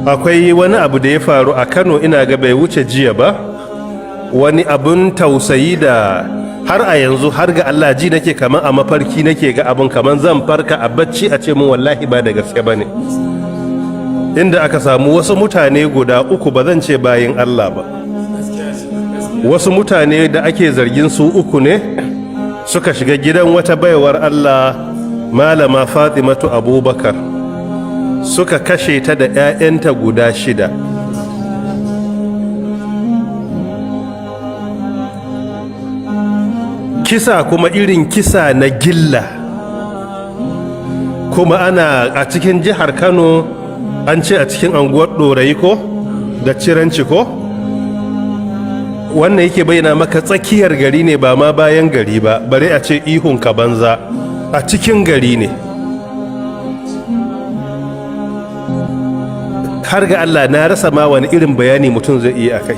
Akwai wani abu da ya faru a Kano, ina ga bai wuce jiya ba, wani abun tausayi da har a yanzu, har ga Allah, ji nake kaman a mafarki nake ga abun, kaman zan farka a bacci a ce mun wallahi ba da gaske bane. Inda aka samu wasu mutane guda uku, ba zan ce bayin Allah ba, wasu mutane da ake zargin su uku ne, suka shiga gidan wata baiwar Allah, Malama Fatimatu Abubakar, suka kashe ta da 'ya'yanta guda shida. Kisa kuma irin kisa na gilla, kuma ana a cikin jihar Kano, an ce a cikin anguwar Ɗorayi ko da Ciranci ko. Wannan yake bayyana maka tsakiyar gari ne, ba ma bayan gari ba, bare a ce ihun ka banza, a cikin gari ne. Har ga Allah, na rasa ma wani irin bayani mutum zai iya a kai.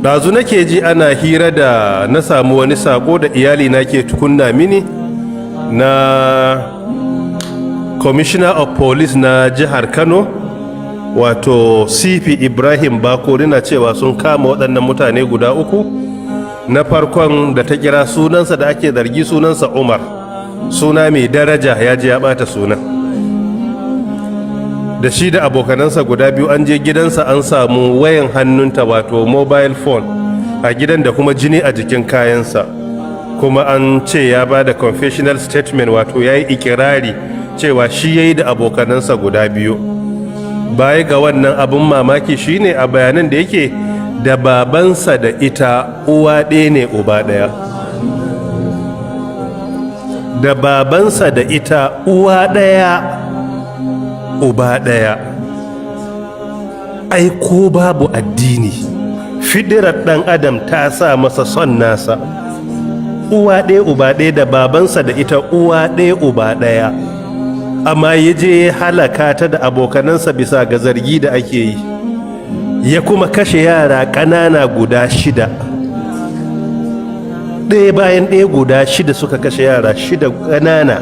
Ɗazu nake ji ana hira da na samu wani sako da iyali na ke tukunna mini na Commissioner of Police na jihar Kano, wato CP Ibrahim Bakori, na cewa sun kama waɗannan mutane guda uku. Na farkon da ta kira sunansa da ake zargi, sunansa Umar, suna mai daraja, ya ji ya ɓata sunan. Da shi da abokanansa guda biyu, an je gidansa an samu wayan hannunta, wato mobile phone, a gidan da kuma jini a jikin kayansa. Kuma an ce ya ba da confessional statement, wato ya yi ikirari cewa shi ya yi da abokanansa guda biyu. Baya ga wannan, abin mamaki shine a bayanan da yake da babansa da ita uwa ɗaya ne uba ɗaya. Da babansa da ita uwa ɗaya uba ɗaya. Ai ko babu addini, fidirar ɗan adam ta sa masa son nasa. Uwa ɗaya uba ɗaya, da babansa da ita uwa ɗaya uba ɗaya, amma ya je ya halaka ta da abokanansa bisa ga zargi da ake yi, ya kuma kashe yara ƙanana guda shida, ɗaya bayan ɗaya, guda shida suka kashe, yara shida ƙanana.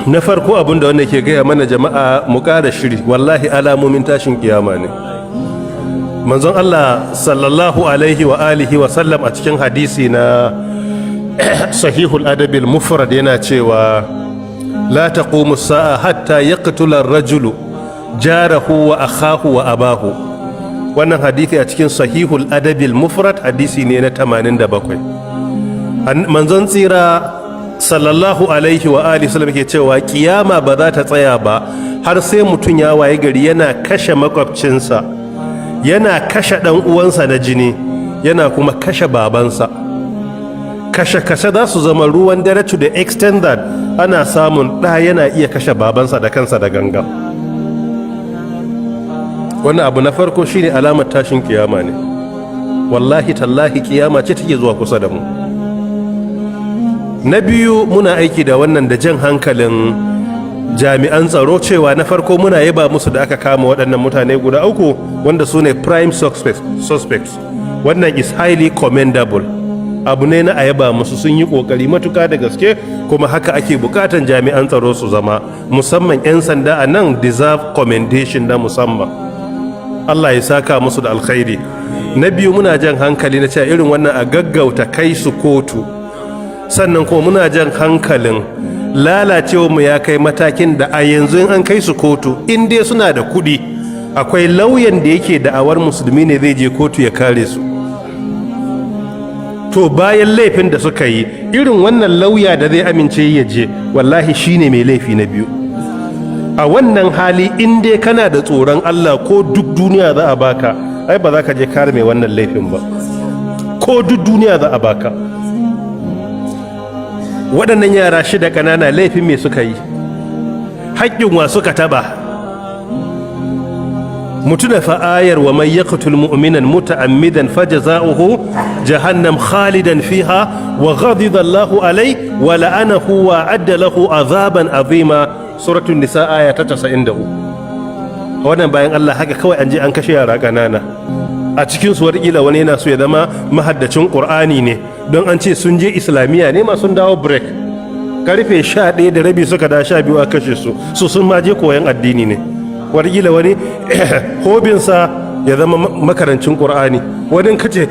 Na farko, abin da wanda ke gaya mana, jama'a, mu ƙara shiri. Wallahi alamomin tashin kiyama ne. Manzon Allah sallallahu alaihi wa alihi wa sallam a cikin hadisi na Sahihul Adabil Mufrad yana cewa: "La taqumu sa'a hatta yaqtula ar-rajulu jarahu wa akhahu wa abahu." Wannan hadisi a cikin Sahihul Adabil Mufrad, hadisi ne na 87. Manzon tsira sallallahu alaihi wa alihi sallam ke cewa kiyama ba za ta tsaya ba har sai mutum ya waye gari yana kashe makwabcinsa, yana kashe ɗan uwansa na jini, yana kuma kashe babansa. Kashe-kashe za su zama ruwan dare to the extent that ana samun ɗa yana iya kashe babansa da kansa da ganga. Wannan abu na farko shine alamar tashin kiyama ne. Wallahi tallahi, kiyama ce take zuwa kusa da mu. Na biyu, muna aiki da wannan da jan hankalin jami'an tsaro cewa na farko, muna yaba musu da aka kama waɗannan mutane guda uku wanda su ne prime suspects. Wannan is highly commendable, abu ne na a yaba musu, sun yi ƙoƙari matuka da gaske, kuma haka ake bukatan jami'an tsaro su zama, musamman 'yan sanda a nan deserve commendation na musamman. Allah ya saka musu da alkhairi. Na biyu, muna jan hankali na cewa irin wannan a gaggauta kai su kotu. Sannan kuma muna jan hankalin, lalacewa mu ya kai matakin da a yanzu in an kai su kotu, in dai suna da kuɗi, akwai lauyan da yake da'awar musulmi ne zai je kotu ya kare su. To bayan laifin da suka yi, irin wannan lauya da zai amince ya je, wallahi shine mai laifi na biyu a wannan hali. In dai kana da tsoron Allah, ko duk duniya za a baka, ai ba za ka je kare mai wannan laifin ba. Ko duk duniya za a baka. Waɗannan yara shida ƙanana, laifin me suka yi? Haƙƙin wa suka taɓa? Mutuna fa ayar: "Wa man yaqtul mu'minan muta'ammidan fajaza'uhu jahannam khalidan fiha wa ghadiba Allahu alai wa la'anahu wa adda lahu azaban azima." Suratul Nisa, aya ta 93. Wannan bayan Allah, haka kawai an je an kashe yara ƙanana. A cikin su wataƙila wani yana so ya zama mahaddacin Ƙur'ani ne, don an ce sun je Islamiyya ne ma, sun dawo break karfe 11:30, suka da 12 a kashe su. Su sun ma je koyan addini ne. Wataƙila wani hobbynsa ya zama makarancin Ƙur'ani. Wani kace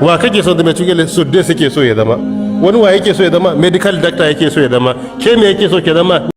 wa kake so zama cikin sudde suke so ya zama, wani wa yake so ya zama, medical doctor yake so ya zama. Ke me yake so ke zama?